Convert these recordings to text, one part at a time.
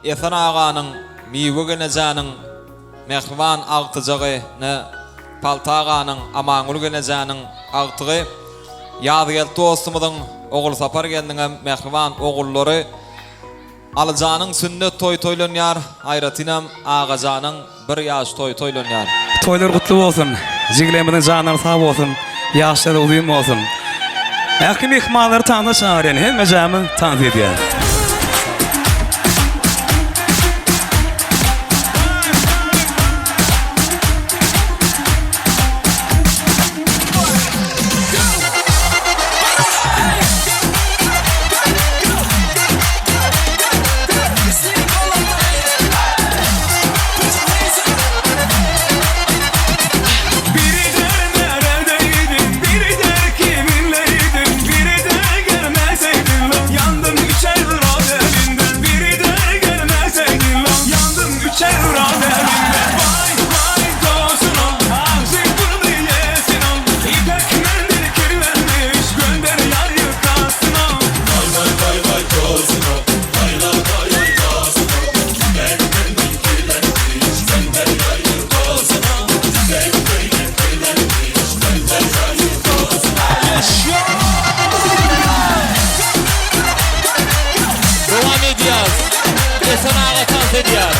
Esen aganyň, Miwe gelnejäniň mähriban agtyjagy, ne Palta aganyň, Amangül gelnejäniň agtygy, Ýazgeldi dostumyzyň, Ogulsapar gelniňem mähriban ogullary Alyjanyň sünnet toýy toýlanýar, aýratynam Agajanyň bir ýaş toýy toýlanýar. Toýlar gutly bolsun! Jigilerimiziň janlary sag bolsun, ýaşlary uzyn bolsun! Ähli myhmanlary tansa çagyrýan, hemmejämiz tans edýäs. Dowam edýäs. Esen aga tans edýär.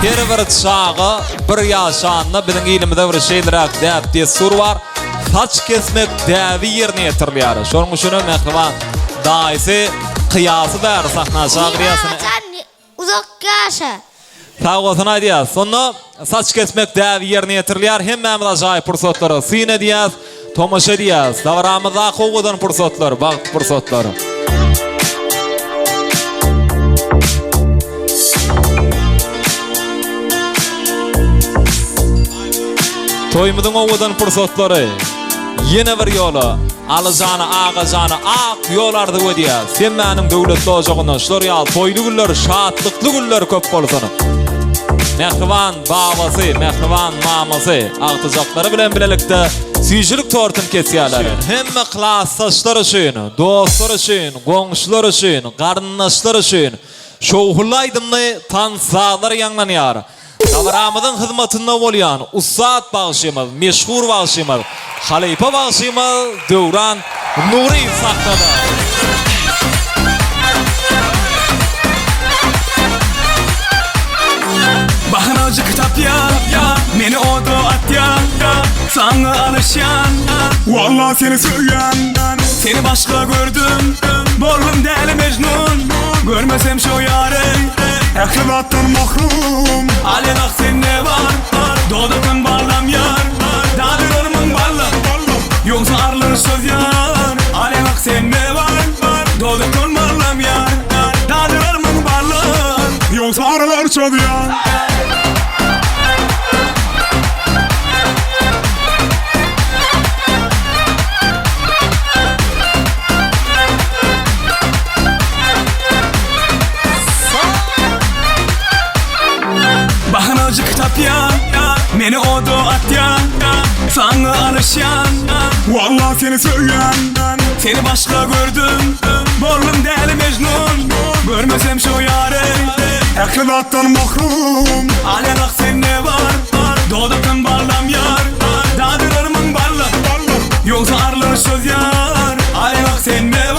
Her bir çaga bir ýaşanda biziň ilimizde bir şeýleräk däp-dessur bar. Saç kesmek däbi ýerine ýetirilýär. Şonuň üçin hem mähriban daýysy Kyýasy bäri sahna çagyrýar. Jan uzak ýaşa. Sag bolsun aýdýas. Sonda saç kesmek däbi ýerine ýetirilýär. Hemmämiz ajaýyp pursatlara syn edýäs, tomaşa edýäs. Dabaramyzdaky owadan pursatlar, bagtly pursatlar. Toýumyzyň owadan pursatlary. Ýene bir ýola Alyjana, Agajana ak ýol arzuw edýäs. Hemmäniň döwletli ojagynda şular ýaly toýly günler, şatlykly günler köp bolsun. Mähriban babasy, mähriban mamasy agtyjaklary bilen bilelikde süýjülik tortuny kesýärler. Hemme klasdaşlar üçin, dostlar üçin, goňşular üçin, garyndaşlar üçin şowhunly aýdymly tans sazlar ýaňlanýar. Dabaramyzyň hyzmatynda bolýan ussat bagşymyz, meşhur bagşymyz, halypa bagşymyz Döwran Nuryýew sahnada. Bahanajyk tapýan, meni oda atýan, Saňa alyşýan, Walla seni söýýän. Seni başga gördüm, boldum däli Mejnun, Görmesem şo ýary, Ähli zatdan mahrum. Alýanak sende bar, dodakdan ballam ýar, Dadyrarmyň ballam, ýogsa arlar sözýar. Alýanak sende bar, dodakdan ballam ýar, Dadyrarmyň ballam, Ýogsa arlar çözýär. Bahanajyk tapýan, meni oda atýan, Saňa alyşýan. Walla seni söýýän. Seni başga gördüm, boldum däli Mejnun, Görmesem şo ýary. Ähli zatdan mahrum. Al ýanak sende bar, dodakdan ballam ýar, Dadyrarmyň ballam, ýogsa arlar söz ýar. Al ýanak sende.